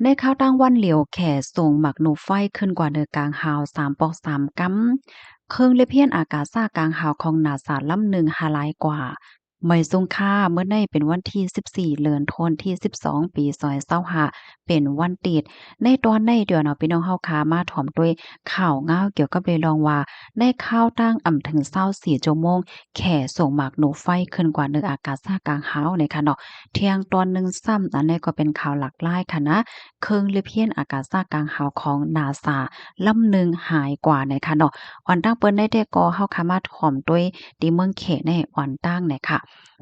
ໃນຄາວຕາງວັນຫຼຽວ ແຂສົ່ງໝາກໜູໄຟຂຶ້ນກວ່າເໜືອກາງຫາວສາມປອກສາມກຳ, ເຄື່ອງລຽບຮຽນອາກາສາກາງຫາວຂອງນາຊາລຳໜຶ່ງຫາຍກວ່າ. ໄໝສູງຄ່າ, ມື້ນີ້ເປັນວັນທີສິບສີ່ ເດືອນທັນວາ ປີສອງພັນຊາວຫ້າ ເປັນວັນຕິດ. ໃນຕອນນີ້ດຽວເນາະ ພີ່ນ້ອງເຮົາຄະ ມາຖອມດ້ວຍຂ່າວງາວກ່ຽວກັບເລື່ອງວ່າ ໃນຄາວຕາງອຳເຖິງຊາວສີ່ຊົ່ວໂມງ ແຂສົ່ງໝາກໜູໄຟຂຶ້ນກວ່າເໜືອອາກາສາກາງຫາວນີ້ຄະເນາະ. ທຽງຕອນໜຶ່ງຊ້ຳ ອັນນີ້ກໍເປັນຂ່າວຫຼາກຫຼາຍຄະນະ, ເຄື່ອງລຽບຮຽນອາກາສາກາງຫາວຂອງນາຊາລຳໜຶ່ງຫາຍກວ່ານີ້ຄະເນາະ. ອອນຕາງເປີນໃນແຕ່ກໍເຮົາຄະມາຖອມດ້ວຍທີ່ເມືອງແຂແນ່ ອອນຕາງແນ່ຄະ.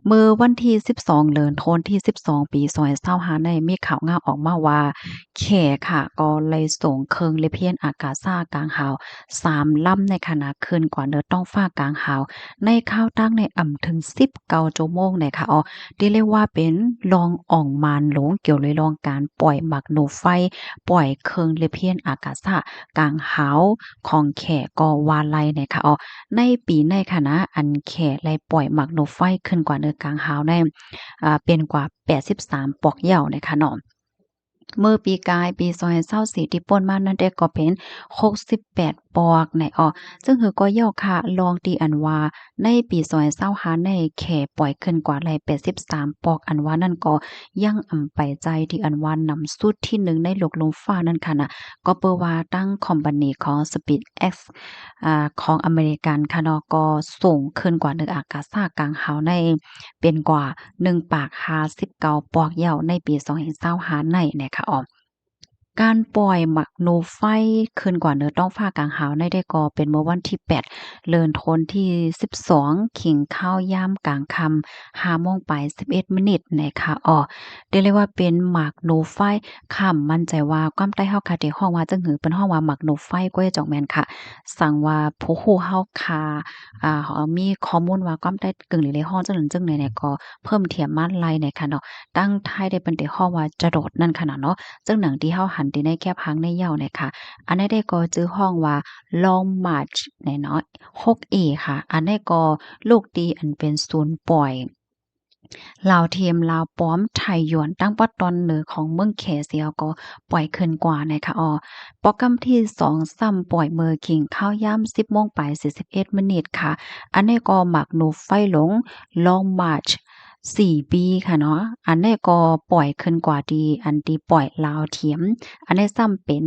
ເມື່ອວັນທີສິບສອງ ເດືອນທັນວາ ປີສອງພັນຊາວຫ້ານີ້ ມີຂ່າວງາວອອກມາວ່າ ແຂຄະ ກໍໄດ້ສົ່ງເຄື່ອງລຽບຮຽນອາກາສາກາງຫາວສາມລຳໃນຂະນະ ຂຶ້ນກວ່າເໜືອທ້ອງຟ້າກາງຫາວ ໃນຄາວຕາງໃນອຳເຖິງສິບເກົ້າຊົ່ວໂມງແນ່ຄະເນາະ. ທີ່ເອີ້ນວ່າເປັນລອງອອງມານຫຼວງ ກ່ຽວເລື່ອງການປ່ອຍໝາກໜູໄຟ, ປ່ອຍເຄື່ອງລຽບຮຽນອາກາສາກາງຫາວຂອງແຂກໍວ່າໄດ້ແນ່ຄະເນາະ. ໃນປີໃນຂະນະ ອັນແຂໄດ້ປ່ອຍໝາກໜູໄຟຂຶ້ນກວ່າເໜືອກາງຫາວໃນ ເປັນກວ່າແປດສິບສາມປອກແລ້ວແນ່ຄະເນາະ. ເມື່ອປີກາຍ ປີສອງພັນຊາວສີ່ ທີ່ຜ່ານມານັ້ນແຕ່ກໍເປັນຫົກສິບແປດປອກໃນອອກ. ເຊິ່ງຄືກໍເຈົ້າຄະ ລອງທີ່ອັນວ່າໃນປີສອງພັນຊາວຫ້າໃນແຂປ່ອຍຂຶ້ນກວ່າໄດ້ແປດສິບສາມປອກ ອັນວ່ານັ້ນກໍຍັງອຳໄປໃຈທີ່ອັນວ່ານຳສຸດທີໜຶ່ງໃນໂລກລຸ່ມຟ້ານັ້ນຄະນະ. ກໍເປີວ່າທາງຄອມພານີຂອງ SpaceX ອາ ຂອງອາເມລິກັນຄະເນາະ ກໍສົ່ງຂຶ້ນກວ່າເໜືອອາກາສາກາງຫາວໃນເປັນກວ່າໜຶ່ງປາກຫ້າສິບເກົ້າປອກແລ້ວ ໃນປີສອງພັນຊາວຫ້າໃນແນ່ຄະເນາະ. ການປ່ອຍໝາກໜູໄຟຂຶ້ນກວ່າເໜືອທ້ອງຟ້າກາງຫາວໃນແຕ່ກໍເປັນເມື່ອວັນທີແປດ ເດືອນທັນວາ ປີສອງພັນຊາວຫ້າ ເຖິງຄາວຍາມກາງຄ່ຳຫ້າໂມງປາຍສິບເອັດມິນິດແນ່ຄະເນາະ. ໄດ້ເອີ້ນວ່າເປັນໝາກໜູໄຟ ຄຳໝັ້ນໃຈວ່າຄວາມໃຕ້ເຮົາຄະ ທີ່ຮ້ອງວ່າຈັ່ງຫື ເພິ່ນຮ້ອງວ່າໝາກໜູໄຟ ກໍຈະແມ່ນຄະ. ສັງວ່າຜູ້ຮູ້ເຮົາຄະ ອາ ມີຂໍ້ມູນວ່າຄວາມໃຕ້ກຶ່ງຫຼີໄດ້ຮ້ອງຈັ່ງນັ້ນຈັ່ງນີ້ແນ່ ກໍເພີ່ມຖຽມມາໄດ້ແນ່ຄະເນາະ. ທາງໄທໄດ້ເພິ່ນໄດ້ຮ້ອງວ່າຈະໂດດນັ້ນຄະນະເນາະ. ເຊິ່ງດັ່ງທີ່ເຮົາຫັນທີ່ໃນແຄປທາງໃນເຈົ້າແນ່ຄະ. ອັນໃດກໍຈື່ຮ້ອງວ່າ Long March ແນ່ເນາະ ຫົກເອ ຄະ. ອັນໃດກໍລູກທີ່ອັນເປັນສູນປ່ອຍ ດາວທຽມດາວປອມໄທຢວນ ທາງປາກຕອນເໜືອຂອງເມືອງແຂເສຍກໍປ່ອຍຂຶ້ນກວ່າແນ່ຄະເນາະ. ໂປຣແກຣມທີສອງຊ້ຳປ່ອຍເມື່ອຄິງຄາວຍາມສິບໂມງປາຍສີ່ສິບເອັດມິນິດຄະ. ອັນນີ້ກໍໝາກໜູໄຟຫຼວງ Long March ສີ່ບີຄະເນາະ. ອັນນີ້ກໍປ່ອຍຂຶ້ນກວ່າທີ່ອັນທີ່ປ່ອຍດາວທຽມ. ອັນນີ້ຊ້ຳເປັນ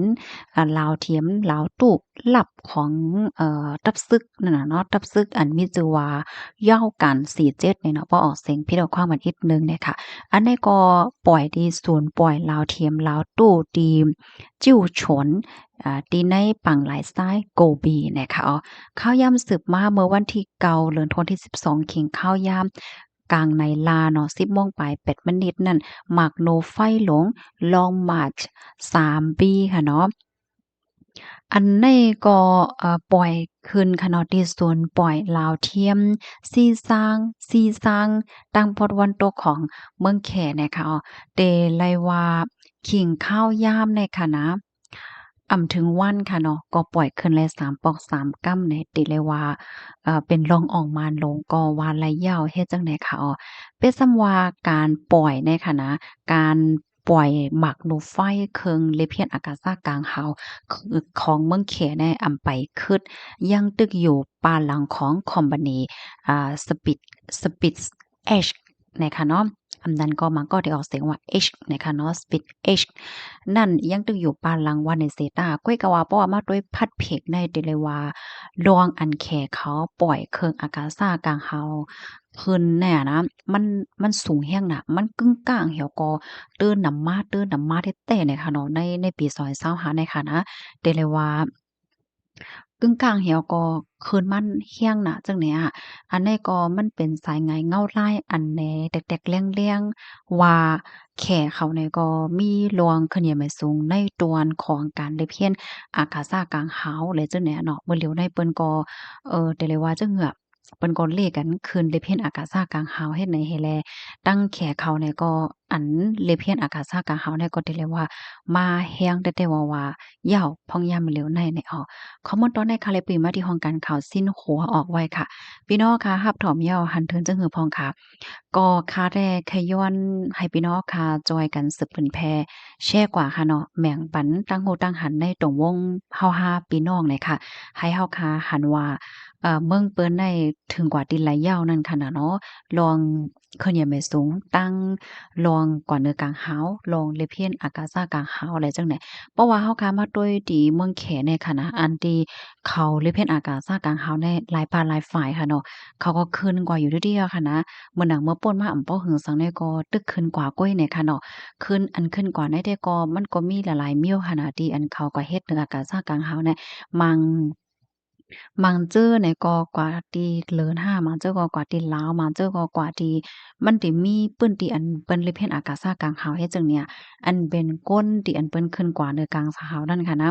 ອາ ດາວທຽມ ດາວຕູ້ ລັບຂອງ ເອີ ທັບຊຶກນັ້ນນະເນາະ, ທັບຊຶກອັນມີຊື່ວ່າ ຢາວກັນ ສີ່ເຈັດ ນີ້ເນາະ, ບໍ່ອອກສຽງຜິດອອກຄວາມກັນອີກໜຶ່ງເນຍຄະ. ອັນນີ້ກໍປ່ອຍທີ່ສູນປ່ອຍດາວທຽມ ດາວຕູ້ ທີ່ຈິ້ວຊົນ ອາ ທີ່ໃນປາງລາຍຊາຍໂກບີເນຍຄະ. ຂ່າວຍາມສືບມາເມື່ອວັນທີເກົ້າ ເດືອນທັນວາ ປີສິບສອງ ເຖິງຂ່າວຍາມກາງໃນລາເນາະ ສິບໂມງປາຍແປດມິນິດນັ້ນ ໝາກໜູໄຟຫຼວງ Long March ສາມບີຄະເນາະ. ອັນນີ້ກໍ ເອີ ປ່ອຍຂຶ້ນຄະເນາະ ທີ່ສູນປ່ອຍດາວທຽມຊີຊາງ ຊີຊາງ ທາງພາກຕາເວັນຕົກຂອງເມືອງແຂນະຄະ. ແຕ່ໄລ່ວ່າຄີງຄາວຍາມໃນຄະນະ ອຳເຖິງວັນຄະເນາະ ກໍປ່ອຍຂຶ້ນແລ້ວສາມປອກສາມກຳ ແຕ່ໄລ່ວ່າ ເອີ ເປັນລອງອອງມານລົງກໍວ່າໄດ້ເຈົ້າ. ເຮັດຈັ່ງໃດຄະ? ເປັນສ່ຳວ່າການປ່ອຍໃນຄະນະ ການ ປ່ອຍໝາກໜູໄຟ ເຄື່ອງລຽບຮຽນອາກາສາກາງຫາວ ຂ- ຂອງເມືອງແຂນະ ອຳໄປຄຶດຍັງຕຶກຢູ່ປາຫຼັງຂອງຄອມພານີ ອາ Space- SpaceX ນະຄະເນາະ. ອຳນັ້ນກໍມັນກໍໄດ້ອອກສຽງວ່າ X ນະຄະເນາະ SpaceX ນັ້ນຍັງຕຶກຢູ່ປາຫຼັງວ່າໃນເຊຕາ. ກ້ວຍກະວ່າ ເພາະວ່າມາດ້ວຍພັດເພກໃນ ແຕ່ໄດ້ວ່າ ດວງອັນແຂເຂົາປ່ອຍເຄື່ອງອາກາສາກາງຫາວ ຂຶ້ນແນ່ນະ ມັນ ມັນສູງແຮງນະ ມັນກຶ້ງກ້າງແຮວກໍຕື່ນນຳມາ ຕື່ນນຳມາແທ້ໆ ໃນຄະເນາະ ໃນ ໃນປີສອງພັນຊາວຫ້າ ໃນຄະນະ ແຕ່ເລີຍວ່າ ກຶ້ງກ້າງແຮວກໍຄືນມັນແຮງນະ ຈັ່ງນີ້ອະ. ອັນນີ້ກໍມັນເປັນສາຍງາຍເງົາລາຍ ອັນແນ່ແຕກໆແຫຼງໆ ວ່າແຂເຂົານີ້ກໍມີລວງຂຶ້ນໃຫຍ່ໝາຍສູງ ໃນຕອນຂອງການລຽບຮຽນອາກາສາກາງຫາວ ແລະ ຈັ່ງນີ້ເນາະ. ມື້ຫຼຽວໃນເພິ່ນກໍ ເອີ ແຕ່ເລີຍວ່າຈັ່ງເຫືອ ເພິ່ນກໍເລກັນຂຶ້ນລຽບຮຽນອາກາສາກາງຫາວ ເຮັດໃນເຮແລ ຕັ້ງແຂເຂົານີ້ກໍ ອັນເລພຽນອາກາສາກາງຮາວນີ້ກໍໄດ້ເລີຍວ່າມາແຮງແຕ່ແຕ່ວ່າວ່າ ຢາວພອງຍາມເຫຼວໃນໃນອອກ ຂໍ້ມູນຕອນໃນຄາເລປີມາທີ່ຫ້ອງການຂ່າວຊິນຫົວອອກໄວ້ຄ່ະ. ພີ່ນ້ອງຄ່ະ ຮັບຖອມຍາວຫັນເທີນຈຶ່ງຫືອພອງຄ່ະ. ກໍຄ່າແຕ່ຂະຍ້ອນໃຫ້ພີ່ນ້ອງຄ່ະ ຊ່ອຍກັນສືບເຜີຍແຜ່ແຊກວ່າຄ່ະເນາະ ແບ່ງປັນຕັ້ງຮູ້ຕັ້ງຫັນໃນຕົງວົງເຮົາຫ້າພີ່ນ້ອງແຫຼະຄ່ະ ໃຫ້ເຮົາຄ່ະຫັນວ່າ ເອີ ເມືອງເປີ້ນໄດ້ເຖິງກວ່າຕິນໄລຍາວນັ້ນຄ່ະນະເນາະ ລອງ ເຂື່ອນໃຫຍ່ແມ່ສົງ ຕັ້ງລອງກວ່າເໜືອກາງຮາວ ລອງເລພຽນອາກາສາກາງຮາວ ແລະ ຈັ່ງໃດ ເພາະວ່າເຮົາກະມາໂຕຍທີ່ເມືອງແຂແນ່ຄ່ະນະ ອັນທີ່ເຂົາເລພຽນອາກາສາກາງຮາວແນ່ ຫຼາຍພາກຫຼາຍຝ່າຍຄ່ະເນາະ ເຂົາກໍຂຶ້ນກວ່າຢູ່ເລື້ອຍໆຄ່ະນະ ເມື່ອໜັງເມື່ອປົ້ນມາອຳເປົາຫຶງສັງແນ່ກໍຕຶກຂຶ້ນກວ່າກ້ອຍແນ່ຄ່ະເນາະ ຂຶ້ນ ອັນຂຶ້ນກວ່າໃນແທ້ກໍ ມັນກໍມີຫຼາຍໆມ້ຽວຫັ້ນນະ ທີ່ອັນເຂົາກໍເຮັດເໜືອອາກາສາກາງຮາວແນ່ ບາງ ບາງເຈີນີ້ກໍກວ່າທີ່ເລີນຫ້າ ບາງເຈີກໍກວ່າທີ່ລາວ ບາງເຈີກໍກວ່າທີ່ ມັນຊິມີພື້ນທີ່ອັນເພິ່ນເລພຽນອາກາສາກາງຮາວເຮັດຈັ່ງເນີ້ຍ ອັນເປັນກົ້ນທີ່ອັນເພິ່ນຂຶ້ນກວ່າເໜືອກາງຮາວນັ້ນຄ່ະນະ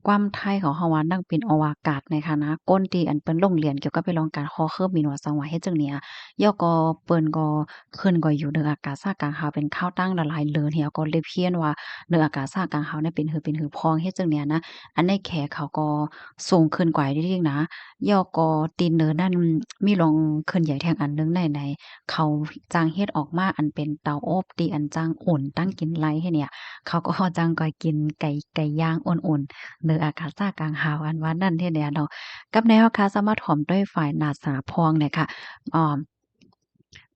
ຄວາມໄທເຂົາເຮົາວ່ານັກບິນອວະກາດນີ້ຄ່ະນະ ກ້ນທີ່ອັນເພິ່ນລົງຮຽນກ່ຽວກັບເລື່ອງການເຄາະເຄີບິນວ່າຊັ້ນວ່າເຮັດຈັ່ງເນີ້ຍ ແລ້ວກໍເພິ່ນກໍຂຶ້ນກວ່າຢູ່ເໜືອອາກາສາກາງຮາວເປັນຄາວຕັ້ງຫຼາຍໆເລີນ ແລ້ວກໍເລພຽນວ່າເໜືອອາກາສາກາງຮາວນີ້ເປັນຫືອເປັນຫືອພອງເຮັດຈັ່ງເນີ້ຍນະ ອັນໃນແຂເຂົາກໍ ສູງຂຶ້ນກວ່າອີກນະ ແລ້ວກໍຕີນເນີນນັ້ນມີລອງເຄື່ອນໄຫວແທ່ງອັນໜຶ່ງໃນ ໃນເຂົາຈັ່ງເຮັດອອກມາອັນເປັນເຕົາອົບທີ່ອັນຈັ່ງອຸ່ນຕັ້ງກິນໄດ້ເຮັດເນີ້ຍ ເຂົາກໍຈັ່ງກະກິນໄກ່ ໄກ່ຍ່າງອຸ່ນໆ ເໜືອອາກາສາກາງຮາວອັນວ່ານັ້ນເຮັດເນີ້ຍເນາະ ກັບໃນເຮົາຄະສາມາດຖອມດ້ວຍຝ່າຍນາສາພອງແນ່ຄ່ະ ອາ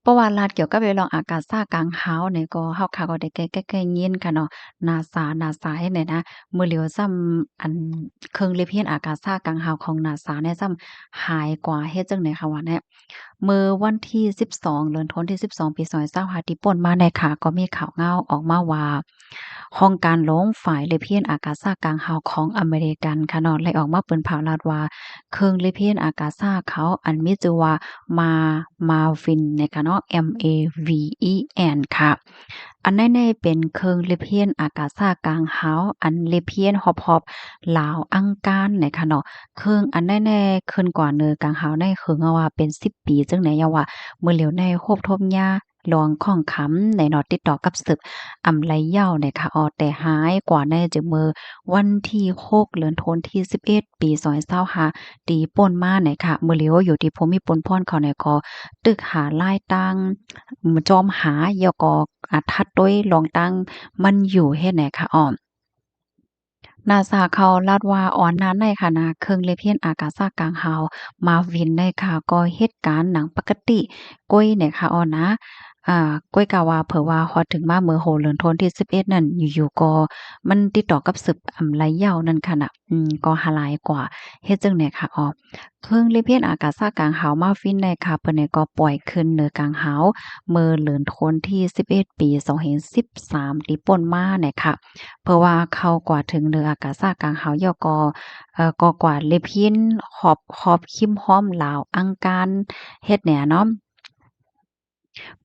ເພາະວ່າລາດກ່ຽວກັບເລື່ອງອາກາສາກາງຮາວນີ້ກໍ ເຮົາຄະກໍໄດ້ເຄີຍ ເຄີຍຍິນຄ່ະເນາະ ນາສາ ນາສາເຮັດແນ່ນະ ມື້ຫຼຽວຊ້ຳ ອັນເຄື່ອງເລພຽນອາກາສາກາງຮາວຂອງນາສານີ້ຊ້ຳຫາຍກວ່າເຮັດຈັ່ງໃດຄະວ່າແນ່ ມື້ວັນທີສິບສອງ ເດືອນທັນວາ ປີສອງພັນຊາວຫ້າທີ່ປົ້ນມານີ້ຄ່ະ ກໍມີຂ່າວງາວອອກມາວ່າ ຫ້ອງການຫຼວງຝ່າຍເລພຽນອາກາສາກາງຮາວຂອງອາເມລິກັນຄ່ະເນາະ ໄດ້ອອກມາເປິດເຜີຍລາດວ່າ ເຄື່ອງເລພຽນອາກາສາເຂົາອັນມີຊື່ວ່າ ມາ ມາວິນ ນີ້ຄ່ະເນາະ ເອັມ ເອ ວີ ອີ ເອັນ ຄ່ະ ອັນໃນນີ້ເປັນເຄື່ອງເລພຽນອາກາສາກາງຮາວ ອັນເລພຽນຮອບໆລາວອັງຄານນີ້ຄ່ະເນາະ ເຄື່ອງອັນໃນນີ້ຂຶ້ນກວ່າເໜືອກາງຮາວໃນເຖິງວ່າເປັນສິບປີ ຈຶ່ງໃນຍາມວ່າ ມື້ຫຼຽວໃນຮົບທົບຍາ ຫຼວງຂອງຄຳໃນເນາະ ຕິດຕໍ່ກັບສືບອຳໄລຍາວແນ່ຄ່ະ ອອ ແຕ່ຫາຍກວ່າໃນຈາກມື້ວັນທີຫົກ ເດືອນທັນວາ ປີສອງພັນຊາວຫ້າ ທີ່ປົ້ນມາແນ່ຄ່ະ ມື້ຫຼຽວຢູ່ທີ່ພູມີພົນພອນເຂົາແນ່ກໍຕຶກຫາລາຍຕັ້ງ ຈອມຫາ ແລ້ວກໍ ອາ ທັດໂຕຍລອງຕັ້ງມັນຢູ່ເຮັດແນ່ຄ່ະ ອອ ນາສາເຂົາລາດວ່າ ອອນໜ້າໃນຂະນະເຄື່ອງເລພຽນອາກາສາກາງຮາວ ມາວິນ ໃນຄະກໍເຮັດການໜັງປົກກະຕິ ກ້ອຍແນ່ຄະ ອອນນະ ອາ ກ້ອຍກະວ່າເຜີວ່າຮອດເຖິງມາມື້ຫົກ ເດືອນທັນວາ ສິບເອັດນັ້ນ ຢູ່ໆກໍມັນຕິດຕໍ່ກັບສືບອຳໄລຍາວນັ້ນຄະນະ ອືມ ກໍຫາຍກວ່າ ເຮັດຈັ່ງໃດຄະ ອອ ເຄື່ອງເລພຽນອາກາສາກາງຮາວ ມາວິນ ໃນຄະ ເພິ່ນນີ້ກໍປ່ອຍຂຶ້ນເໜືອກາງຮາວ ເມື່ອເດືອນທັນວາ ສິບເອັດ ປີສອງພັນສິບສາມ ທີ່ປົ້ນມາແນ່ຄະ ເພາະວ່າເຂົາກວ່າເຖິງເໜືອອາກາສາກາງຮາວ ແລ້ວກໍ ເອີ ກໍກວ່າເລພຽນຮອບ ຮອບຄິມຮອມລາວອັງຄານເຮັດແນ່ເນາະ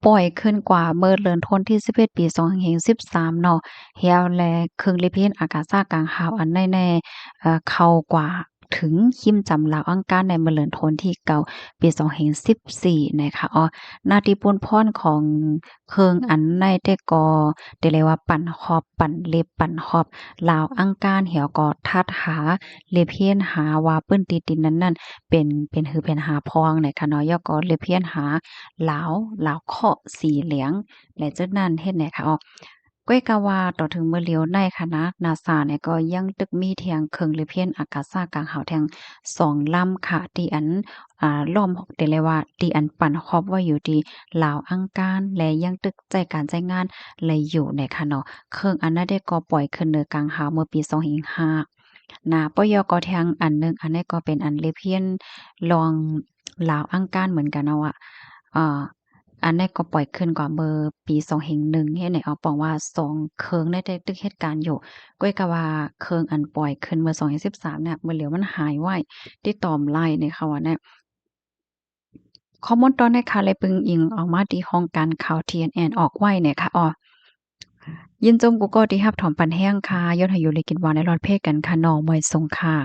ປ່ອຍຂຶ້ນກວ່າເມື່ອເດືອນທັນວາ ສິບເອັດ ປີສອງພັນສິບສາມເນາະ ແລ້ວແລະເຄື່ອງເລພຽນອາກາສາກາງຮາວອັນໃນແນ່ ເອີ ເຂົ້າກວ່າ ເຖິງຄິມຈຳລາວອັງຄານໃນມື້ເດືອນທັນວາ ເກົ້າ ປີສອງພັນສິບສີ່ ນະຄະ ອອ ໜ້າທີ່ປຸນພອນຂອງເຄື່ອງອັນໃນແຕ່ກໍ ແຕ່ເລີຍວ່າປັ່ນຮອບ ປັ່ນເລັບ ປັ່ນຮອບລາວອັງຄານ ແລ້ວກໍທັດຫາ ເລັບຮຽນຫາວ່າພື້ນທີ່ດິນນັ້ນໆ ເປັນ ເປັນຫືເປັນຫາພອງນະຄະເນາະ ແລ້ວກໍເລັບຮຽນຫາລາວ ລາວເຄາະສີເຫຼືອງ ແລະ ຈາກນັ້ນເຮັດໃນຄະ ອອ ກ້ອຍກະວ່າຕໍ່ເຖິງມື້ຫຼຽວໃນຄະນະ ນາສານີ້ກໍຍັງຕຶກມີທຽງເຄື່ອງເລພຽນອາກາສາກາງຮາວທຽງສອງລຳຄະ ທີ່ອັນ ອາ ລ້ອມ ແຕ່ເລີຍວ່າ ທີ່ອັນປັ່ນຮອບໄວ້ຢູ່ທີ່ລາວອັງຄານ ແລະ ຍັງຕຶກໃຊ້ການໃຊ້ງານໄດ້ຢູ່ໃນຄະເນາະ ເຄື່ອງອັນນັ້ນເດກໍປ່ອຍຂຶ້ນເໜືອກາງຮາວເມື່ອປີສອງພັນຫ້ານະ ປະຢອກກໍທຽງອັນໜຶ່ງ ອັນນີ້ກໍເປັນອັນເລພຽນລອງລາວອັງຄານເໝືອນກັນເນາະ ອາ ອັນນີ້ກໍປ່ອຍຂຶ້ນກວ່າເມື່ອປີສອງພັນໜຶ່ງເຮັດໃນອອກປອງວ່າສອງເຄື່ອງໃນໄດ້ຕຶກເຮັດການຢູ່ ກ້ອຍກະວ່າເຄື່ອງອັນປ່ອຍຂຶ້ນເມື່ອສອງພັນສິບສາມເນຍ ມື້ຫຼຽວມັນຫາຍໄວ ຕິດຕໍ່ບໍ່ໄດ້ໃນຄະວ່າແນະ ຂໍ້ມູນຕອນໃນຄະ ແລະ ເບິ່ງອີງອອກມາທີ່ຫ້ອງການຂ່າວ ທີເອັນເອັນ ອອກໄວ້ແນະຄະ ອອ ຍິນຊົມກູ່ກໍທີ່ຮັບຖອມປັນແຮງຄະ ຢາກໃຫ້ຢູ່ດີກິນຫວານ ແລະ ລອດແພກັນຄະເນາະ ມວຍສົງຄະ.